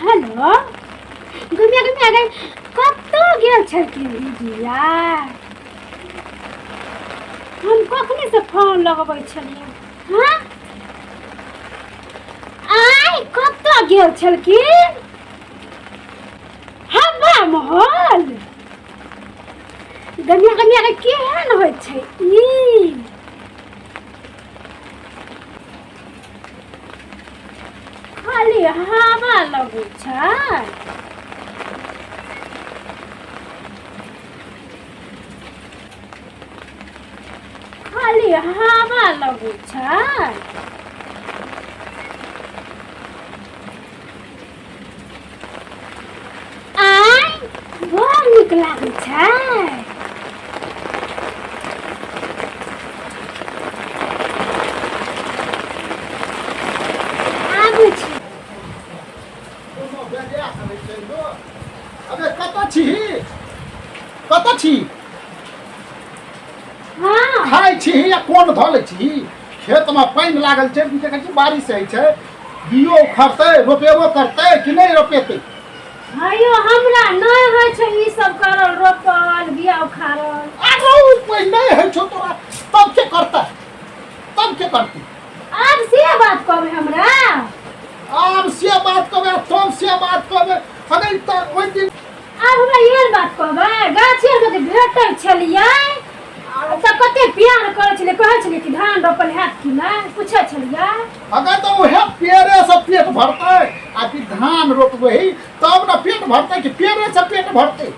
Hello घुमिया घुमिया गए कतऽ गेल छलखिन दीदिया? हम कखने से फोन लगबै छलियै। हँ, आइ कतऽ गेल छलखिन? हवा महल। गमिया गमिया के केहन होइ छै ई? खाली हवा लगै छै। खाली हवा लगै छै। आय, बड़ नीक लागै छै। आबै छी। कोनो बेजाय करै छै लोक। अबे कतऽ छी? कतऽ छी? हाँ। खाइ छी या कोन धऽ लै छी? खेतमे पानि लागल छै, देखै छी बारिश होइ छै, बियो उखड़तै, रोपेबो करतै कि नहि रोपेतै? हयो, हमरा नहि होइ छै ई सब करल, रोपल, बिया उखाड़ल। आरो पानि नहि होइ छौ तोरा, तब के करतै? तब के करतै? आब से बात कहबै हमरा? आब से बात कहबै, तब से बात कहबै। अगर तऽ ओहि दिन आब हमरा एहन बात कहबै? गाछे मे जे भेटै छलियै तऽ कते प्यार करै छलियै, कहै छलियै कि धान रोपल हैत कि नहि, पूछै छलियै। अगर तऽ उएह पेड़ेसँ पेट भरतै आ कि धान रोपबै तब ने पेट भरतै, कि पेड़ेसँ पेट भरतै?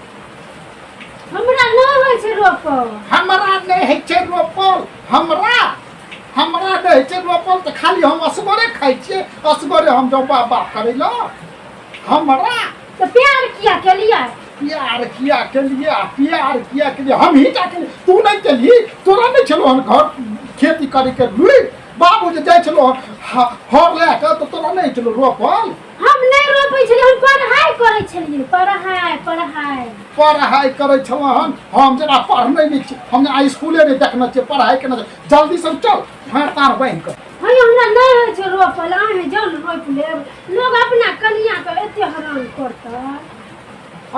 हमरा नहि होइ छै रोपल। हमरा नहि होइ छै रोपल। हमरा नहि होइ छै रोपल तऽ खाली हम असगरे खाइ छियै, असगरे हम जब बाप बाप करै लए हमरा। तऽ प्यार किया केलियै? प्यार किया केलियै? आ प्यार किया केलियै? हम ही टा केलियै, तू नहि केलही? तोरा नहि छलौ हन घर खेती करैके लुरि? बाबू जे जाइ छलौ हन हर लए कऽ तऽ तोरा नहि छलौ रोपल? हम नहि रोपै छलियै, हम पढ़ाइ करै छलियै, पढ़ाइ पढ़ाइ। पढ़ाइ करै छलहुँ हन। हम जेना पढ़ने नहि छी, हम जेना स्कूले नहि देखने छियै, पढ़ाइ केने छियै। जल्दी से चल, फाँड़ ताड़ बान्हि कऽ। हे, हमरा नहि होइ छै रोपल, अहाँ जाउ ने रोपि लेब। लोग अपना कनिया के एते हरान करतै?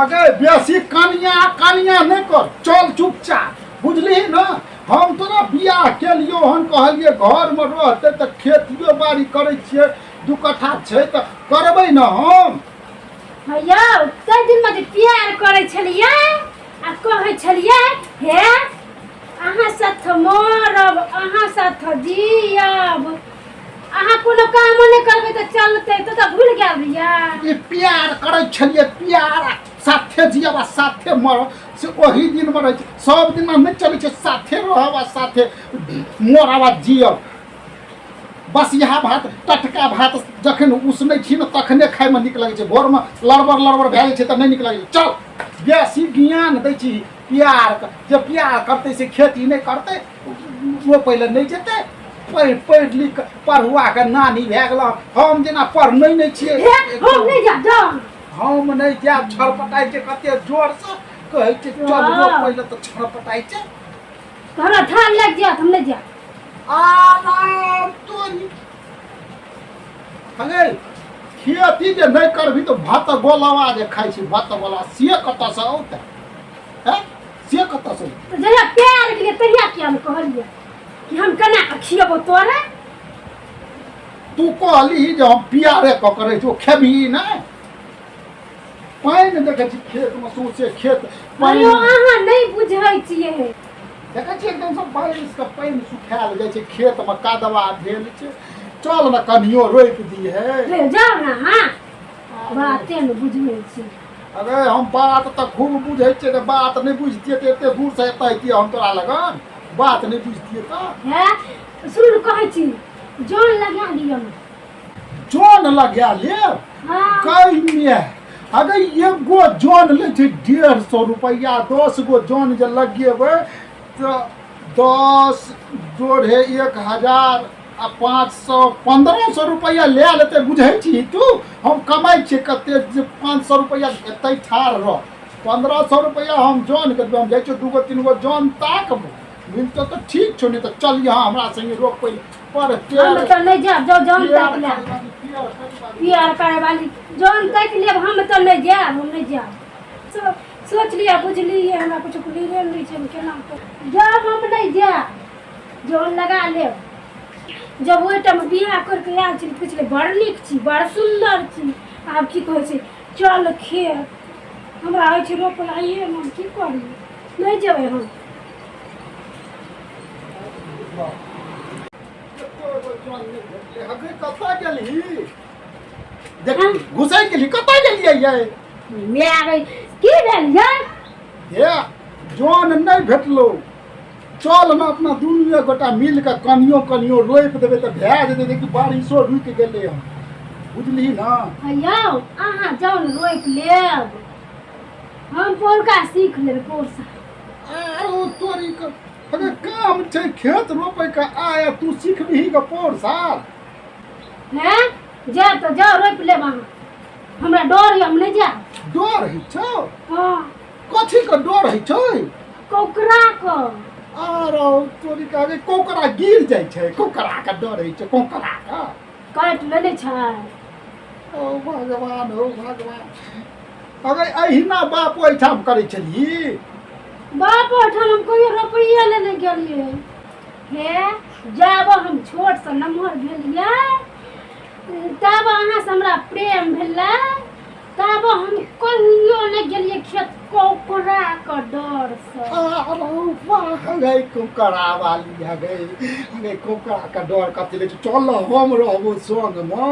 अगे बेसी कनिया कनिया नहि कर, चल चुपचाप, बुझलिही ने? हम तोरा बियाह केलियो हन, कहलियै घरमे रहतै तऽ खेतियो बाड़ी करै छियै, 2 कट्ठा छै तऽ करबै ने हम। यौ, ताहि दिनमे जे प्यार करै छलियै आ कहै छलियै, हे अहाँ साथ मरब, अहाँ साथ जियब, अहाँ कोनो कामो नहि करबै तऽ चलतै, तऽ तऽ भूलि गेल रहियै। ई प्यार करै छलियै, प्यार आ साथे जियब आ साथे मरब, से ओही दिनमे रहै छै, सब दिनमे नहि चलै छै साथे रहब आ साथे मरब आ जियब। बस इएह भात, टटका भात जखन उसनै छी ने तखने खायमे नीक लगै छै। भोरमे लड़बड़ लड़बड़ भए जाइ छै तऽ नहि नीक लगै छै। चल, बेसी ज्ञान दै छी प्यार जे प्यार करतै से खेती नहि करतै, ओ पहिले नहि जेतै। पढ़ि पढ़ि लिख कऽ पढ़ुआके नानी भए गेलहुँ। हम जेना पढ़ने नहि छियै। हे, हम नहि जायब, जाउ। हम नहि जायब। छरपटाइ छै कते जोरसँ, कहै छै चल रोपै लए तऽ छरपटाइ छै। हमरा ठार लागि जायत, हम नहि जायब। आराम तोरी। अगे खेती जे नहि करबही तऽ भात गोलवा जे खाइ छी, भात गोलवा, से कतऽसँ औतै? हैं, से कतऽसँ औतै? तऽ जहिया प्यार गेलियै तहिया किया नहि कहलियै कि हम केना कऽ खियेबौ तोरा? तू कहली जे हम प्यारे कऽ करै छी, ओ खेबही नहि? पानि देखै छी खेतमे, सौंसे खेत पानि। अयो, अहाँ नहि बुझै छियै। देखै छी एकदमसँ बारिशके पानि सुखायल जाइ छै, खेतमे कादवा भेल छै। चल ने, कनियो रोपि दिहे। हे, जाउ ने, अहाँ बाते नहि बुझै छी। अरे हम बात तऽ खूब बुझै छियै। तऽ बात नहि बुझतियै तऽ एते दूरसँ एतऽ अइतियै हम तोरा लगन? बात नहि बुझतियै तऽ? हे, सुनू ने, कहै छी जन लगा लिअ ने। जन लगा लेब? हाँ। कहिमे अगर एगो जन लै छै 150 रुपैआ, 10 गो जन जे लगेबै तऽ 10 जोड़े 1000 आ 500, 1500 रुपैआ लए लेतै। बुझै छी तू हम कमाइ छियै कते जे 500 रुपैआ एतै? ठाढ़ रह, 1500 रुपैआ हम जन के देबै। हम जाइ छियै, दूगो तीन गो जन ताकबो, मिलतौ तऽ ठीक छौ, नहि तऽ चल यहाँ हमरा संगे रोपै पर। हम तऽ नहि जायब, जाउ जन ताकि लए। प्यार करे वाली जौन ताकि लेब, हम तऽ नहि जायब, हम नहि जायब। सोच लिअ, बुझलियै, हमरा किछु क्लियरे नहि छै, हम केना करू? जायब, हम नहि जायब, जौन लगा लेब। जब ओहि टाइममे बियाह करिके आयल छी, पुछलै बड़ नीक छी, बड़ सुन्दर छी, आब की कहै छै चल खेत। हमरा होइ छै रोपल आइए, हम की करी? नहि जेबै हम। कतऽ गेलही? देख, घुसै गेली, कतऽ गेलियै यै? माय गे, की भेल यै? हे, जन नहि भेटलो, चल ने अपना दुनू गोटा मिल कऽ कनियो कनियो रोपि देबै तऽ भए जेतै। देखी, बारिशो रुकि गेलै हन, बुझलिही ने? यौ, अहाँ जाउ ने, रोपि लेब, हम पौरका सीख लेबै पौरसा। आरो तोरी के, अगर काम छै खेत रोपै के आय, तू सीखबिही के पौर साल? हैं, जायब तऽ जाउ, रोपि लेब अहाँ। हमरा डर यऽ, हम नहि जायब। डर होइ छौ? हँ। कथी के डर होइ छै? कोकरा के। आरो तोरी के, अगे कोकरा गिर जाइ छै, कोकरा के डर होइ छै? कोकरा के काटि लेने छै। ओ भगवान, ओ भगवान, अगर अहिना बाप ओहिठाम करै छलही? बाप ओहिठाम हम कहियो रोपैये ले नहि गेलियै। हे, जाब हम छोटसँ नमहर भेलियै, तब अहाँसँ हमरा प्रेम भेलै, तब हम कहियो नहि गेलियै खेत कोकराके डरसँ। हगे कोकरा वाली, हगे हगे, कोकरा के डर कथी लै छै? चल, हम रहबो संगमे।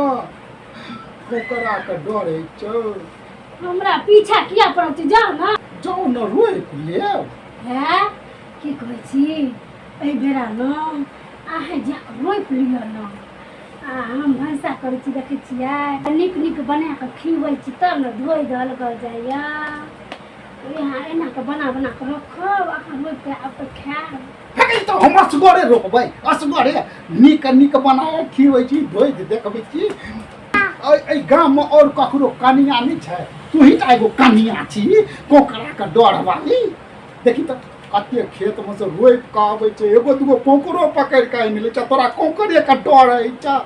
कोकरा के डर होइ छौ? हमरा पीछा किया पड़ल छै? जाउ ने। जाउ ने, रोपि लेब। हे, की कहै छी, एहि बेरा ने अहाँ जा कऽ रोपि लिअ ने, आ हम भनसा करै छी। देखै छियै, नीक नीक बना कऽ खिबै छी तब ने धोइ धलगर जाइए। यहाँ एना कऽ बना बना कऽ रखब, अहाँ रोपि कऽ आब तऽ खायब। हे, तऽ हम असगरे रोपबै, असगरे नीक नीक बना कऽ खिबै छी, धोइ देखबै छी। एहि गाममे आओर ककरो कनिया नहि छै? तू ही टा एगो कनिया छी कोकराके डर वाली। देखी तऽ, कते खेतमे से रोपि कऽ अबै छै, एगो दूगो कोकरो पकड़ि कऽ आनि लै छै, तोरा कोकरेके डर होइ छै।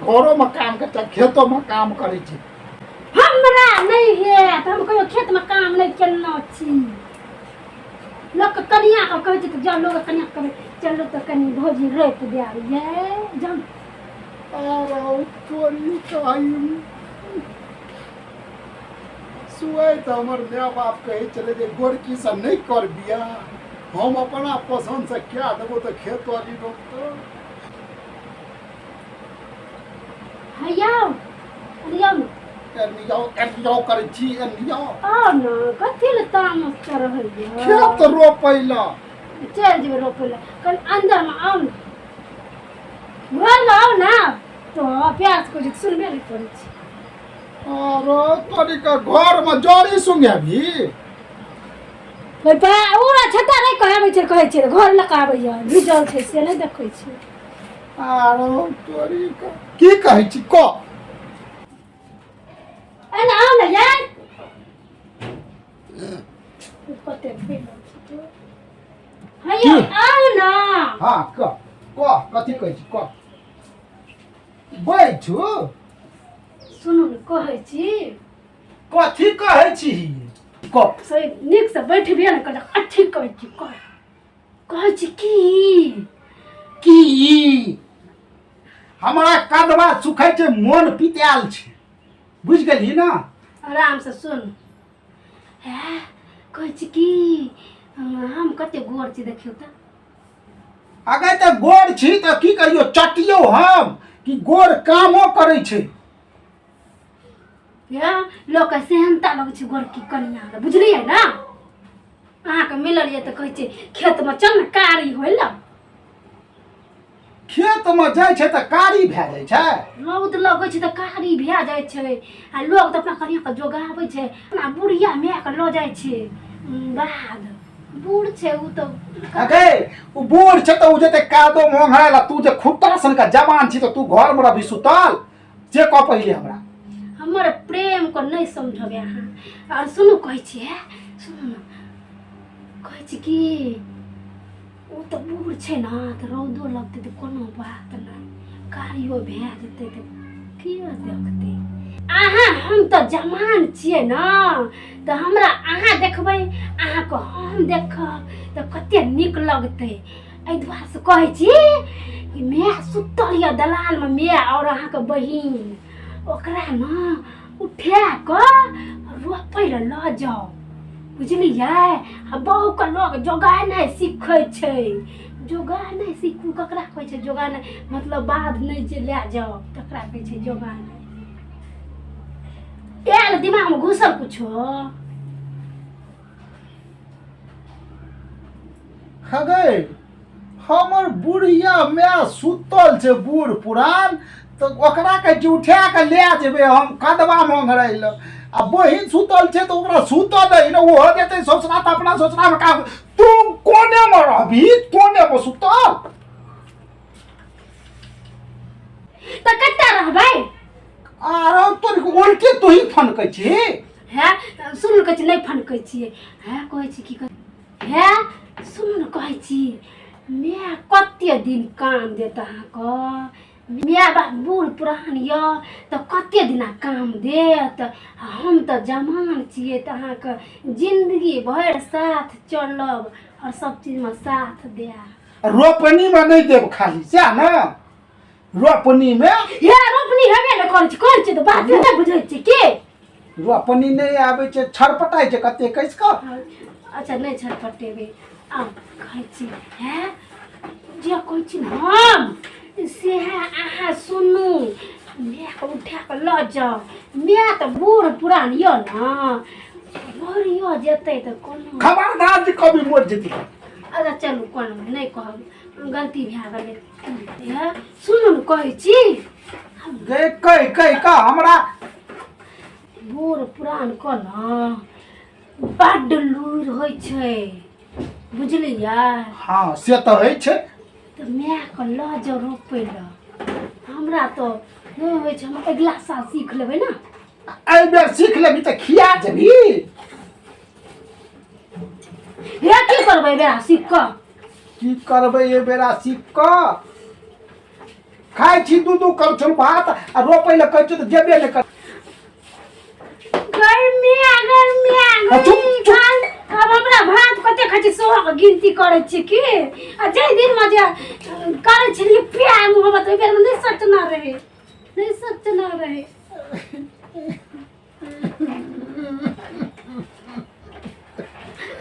घरोमे काम करै छै, खेतोमे काम करै छै। हमरा नहि हैत, हम कहियो खेतमे काम नहि केलहुँ छी। लोकके कनियाके कहै छै तऽ जाउ, लोक कनिया कहबै चलू तऽ कनि भौजी रोपि देब यै, जाउ। आरो तोरी कहीं सुअइ तऽ हमर माय बाप कहै छलै जे गोरकीसँ नहि कर बियाह, हम अपना पसन्दसँ कए देबो तऽ खेत वाली रोपतौ। हैयौ, अरियौ ने। एनियो एनियो करै छी, एनियो। आउ ने, कथी लए तामस चढ़ैया? खेत रोपै लए। चलि जेबै रोपै लए, कनि अन्दरमे आउ ने, घरमे आउ ने। तऽ प्यास कहै छै, सुनबे नहि करै छी। आरो तोरी के, घरमे जड़ी सुंघेबही? ओरा छत्ता नहि कहबै छै, कहै छै घर लऽ कऽ आबैया, भीजल छै से नहि देखै छै। आरो तोरी के, की कहै छी, कह। एना आउ ने यार, कते हैया, आउ ने। हाँ, कह कह, कथी कहै छी, कह, बैठू। सुनू ने, कहै छी। कथी कहै छी, कह। से नीकसँ बैठबे ने कर, अथी कहै छी, कह, कहै छी की? की? हमरा कदवा सुखै छै, मोन पितायल छै, बुझि गेलही ने? आरामसँ सुन। हे, कहै छी की, हम कते गोर छी, देखियौ तऽ। अगर तऽ गोर छी तऽ की करियौ, चटियौ हम कि गोर कामो करै छै? हे, लोकके सेहनता लगै छै गोरकी कनिया लए, बुझलियै ने? अहाँके मिलल यऽ तऽ कहै छै खेतमे चल ने, कारी होय लए। खेतमे जाइ छै तऽ कारी भए जाइ छै? रौद लगै छै तऽ कारी भए जाइ छै। आ लोक तऽ अपना कनियाके जोगाबै छै, अपना बुढ़िया मायके लऽ जाइ छै बाध। बूढ़ छै ओ तऽ। अगे, ओ बूढ़ छै तऽ ओ जेतै कादो मोंघरा ला, तू जे खुट्टा सन का जवान छी तऽ तू घरमे रहबी सुतल? जे कह पहिले हमरा। हमर प्रेम को नहि समझबै अहाँ। आओर सुनू, कहै छी, हे सुनू ने, कहै छी कि ओ तऽ बूढ़ छै ने, तऽ रौदो लगतै तऽ कोनो बात नहि, कारियो भए जेतै तऽ के देखतै अहाँ? हम तऽ जवान छियै ने, तऽ हमरा अहाँ देखबै, अहाँके हम देखब तऽ कते नीक लगतै। एहि दुआरेसँ कहै छी कि माय सुतल यऽ दलानमे, माय आओर अहाँके बहिन, ओकरा ने उठा कऽ रोपै लए लऽ जाउ, बुझलियै? आ बहुके लोक जोगानाइ सीखै छै। जोगानाइ सीखू। ककरा कहै छै जोगानाइ? मतलब बाध नहि जे लए जाउ तकरा कहै छै जोगानाइ। आयल दिमागमे घुसल कुछो? हगै, हमर बुढ़िया माय सुतल छै, बूढ़ पुरान, तऽ ओकरा कहै छी उठा कऽ लए जेबै हम कदवा मङ्गरै लए, आ बहिन सुतल छै तऽ ओकरा सुतऽ दही ने। ओहो जेतै ससुरा तऽ अपना ससुरामे काम। तू कोनेमे रहबही, कोनेमे सुतल। तऽ कतऽ रहबै? आरो तोर उल्टे तू ही फनकै छी। है सुन, कहै छी नहि फनकै छियै। है कहै छी की कहै है, सुनू ने, कहै छी माय कते दिन काम देत अहाँके? माय बाप बूढ़ पुरान यऽ तऽ कते दिना काम देत? आ हम तऽ जवान छियै, तऽ अहाँके जिन्दगी भरि साथ चलब आओर सब चीजमे साथ देब। रोपनीमे नहि देब खाली, सएह ने? रोपनीमे हे रोपनी हेबे ने करै छै, करै छै तऽ बात नहि बुझै छियै की? रोपनी नहि आबै छै, छरपटाइ छै कते कसि कऽ। अच्छा, नहि छटपटेबै। आब कहै छी, हैं जे कहै छी ने हम सेहे अहाँ सुनू। मायके उठा कऽ लऽ जाउ। माय तऽ बूढ़ पुरान यऽ ने, मरियो जेतै तऽ कोनो खबरदार जे कभी मरि जेतै। अच्छा चलू, कोनो नहि कहब, गलती भए गेलै। हे सुनू ने, कहै छी गे कहि कहि कऽ हमरा बूढ़ पुरान कऽ ने बड्ड लूरि होइ छै, बुझलियै? हँ, से तऽ होइ छै। तऽ मायके लऽ जाउ रोपै लए। हमरा तऽ नहि होइ छै, हम अगिला साल सीख लेबै ने। एहि बेर सीख लेबही तऽ खिया जेबही। हे की करबै बेरा सीख कऽ? की करबै एहि बेरा सीख कऽ? खाइ छी दू दू करछुल भात आ रोपै लए कहै छियौ तऽ जेबे नहि कर। गर्मिया गर्मिया। आ चुप, चुप। आब हमरा भात कते खाइ छी सोहक गिनती करै छी की? आ जाहि दिनमे जे करै छलियै प्यार मोहब्बत, ओहि बेरमे नहि सोचना रहै, नहि सोचना रहै।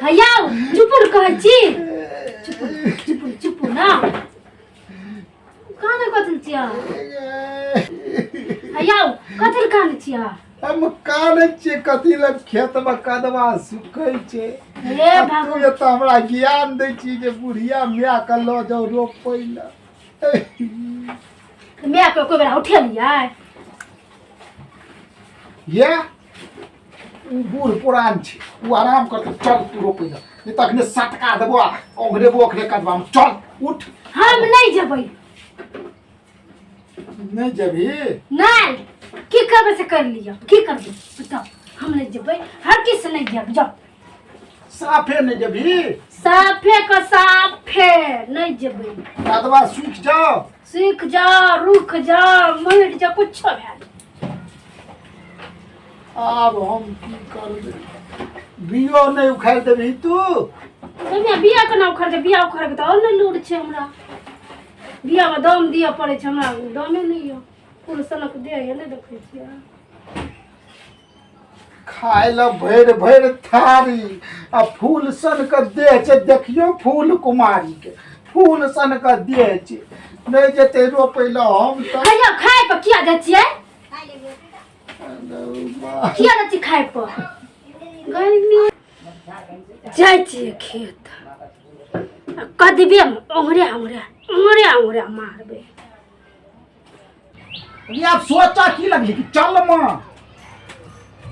हैया चुप ने कहै छी, चुप चुप चुप ना। काने कथी छियै? हैया कथी काने छियै? हम कानै छियै कथी लए? खेतमे कदवा सुखै छै। हे आ तू भगवान। एतऽ हमरा ज्ञान दै छी जे बुढ़िया मायके लऽ जाउ रोपै लए। मायके एको बेरा उठेलियै? ये ओ बूढ़ पुरान छै, ओ आराम करतै। चल तू रोपै लए, नहि तऽ अखने सटका देबो आ ओंघरेबो अखने कदवामे। चल उठ। हम नहि जेबै। नहि जेबही? नहि। की करबै से कर लिअ। की करबै बताउ? हम नहि जेबै, हर किछु नहि जेब, जाउ। साफे नहि जेबही? साफे के साफे नहि जेबै। कदवा सूखि जाओ। सूखि जाओ, रुक जाओ, मरि जाओ, कुछो भए जाओ। आब हम की करबै? बियो नहि उखाड़ि देबही तू? ओहिमे बिया केना उखड़तै? बिया उखड़के तऽ आओर नहि लूर छै हमरा। बियामे दम दिअ पड़ै छै, हमरा दमे नहि यऽ। फूल सनक देह यऽ, नहि देखै छियै? खाय लए भरि भरि थारी आ फूल सन के देह छै। देखियौ फूल कुमारी के, फूल सन के देह छै। नहि जेतै रोपै लए हम तऽ हैया खाय पर किया जाइ छियै? किया जाइ छियै खाय पर? गर्मी जाइ छियै खेत आ कदबे ओंगरे ओंगरे ओंगरे ओंगरे मारबै। अरे आब सोचा की लगली कि चल माँ,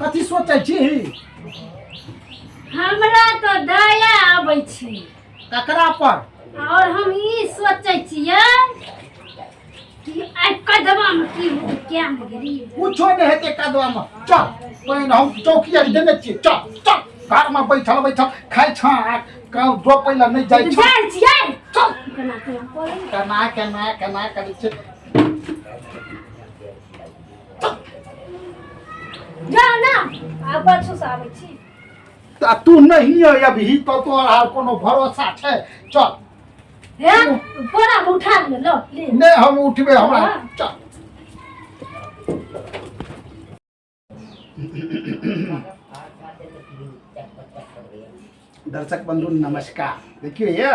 कथी सोचै छी? हमरा तऽ दया आबै छै। ककरा पर? और हम ई सोचै छियै कि आइ कदवा में की होतै, क्या ने गेलियै। कुछो नहि हेतै कदवा में। चल पहिने हम चौकी आर देने छियै, चल चल। घर में बैठल बैठल खाइ छँ आ कहूँ रोपै लए नहि जाइ छँ। जाइ छियै। चल। केना केना करै? केना केना केना करै छै? जाओ ना आ पाछू से आबै छी। आ तू नहीं अभी तो तोहर आर कोनो भरोसा छै? चल। हे, बोरा में उठा ले, लो ले। नहि, हम उठबे हमरा। हाँ। चल। दर्शक बंधु नमस्कार। देखियौ ये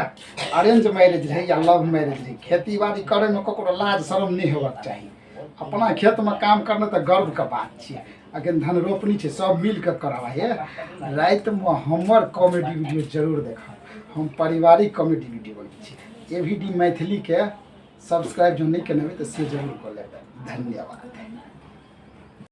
अरेंज मैरिज रहै या लव मैरिज रहै, खेती बाड़ी करैमे ककरो लाज शरम नहि हेबाक चाही। अपना खेतमे काम करना तऽ गर्वके बात छियै। अखन धन रोपनी छै, सब मिल कऽ करब। हे, रातिमे हमर कॉमेडी वीडियो जरूर देखब। हम पारिवारिक कॉमेडी वीडियो बनबै छी। ए वी डी मैथिलीके सब्सक्राइब जो नहि केने हेबै तऽ से जरूर कऽ लेबै। धन्यवाद।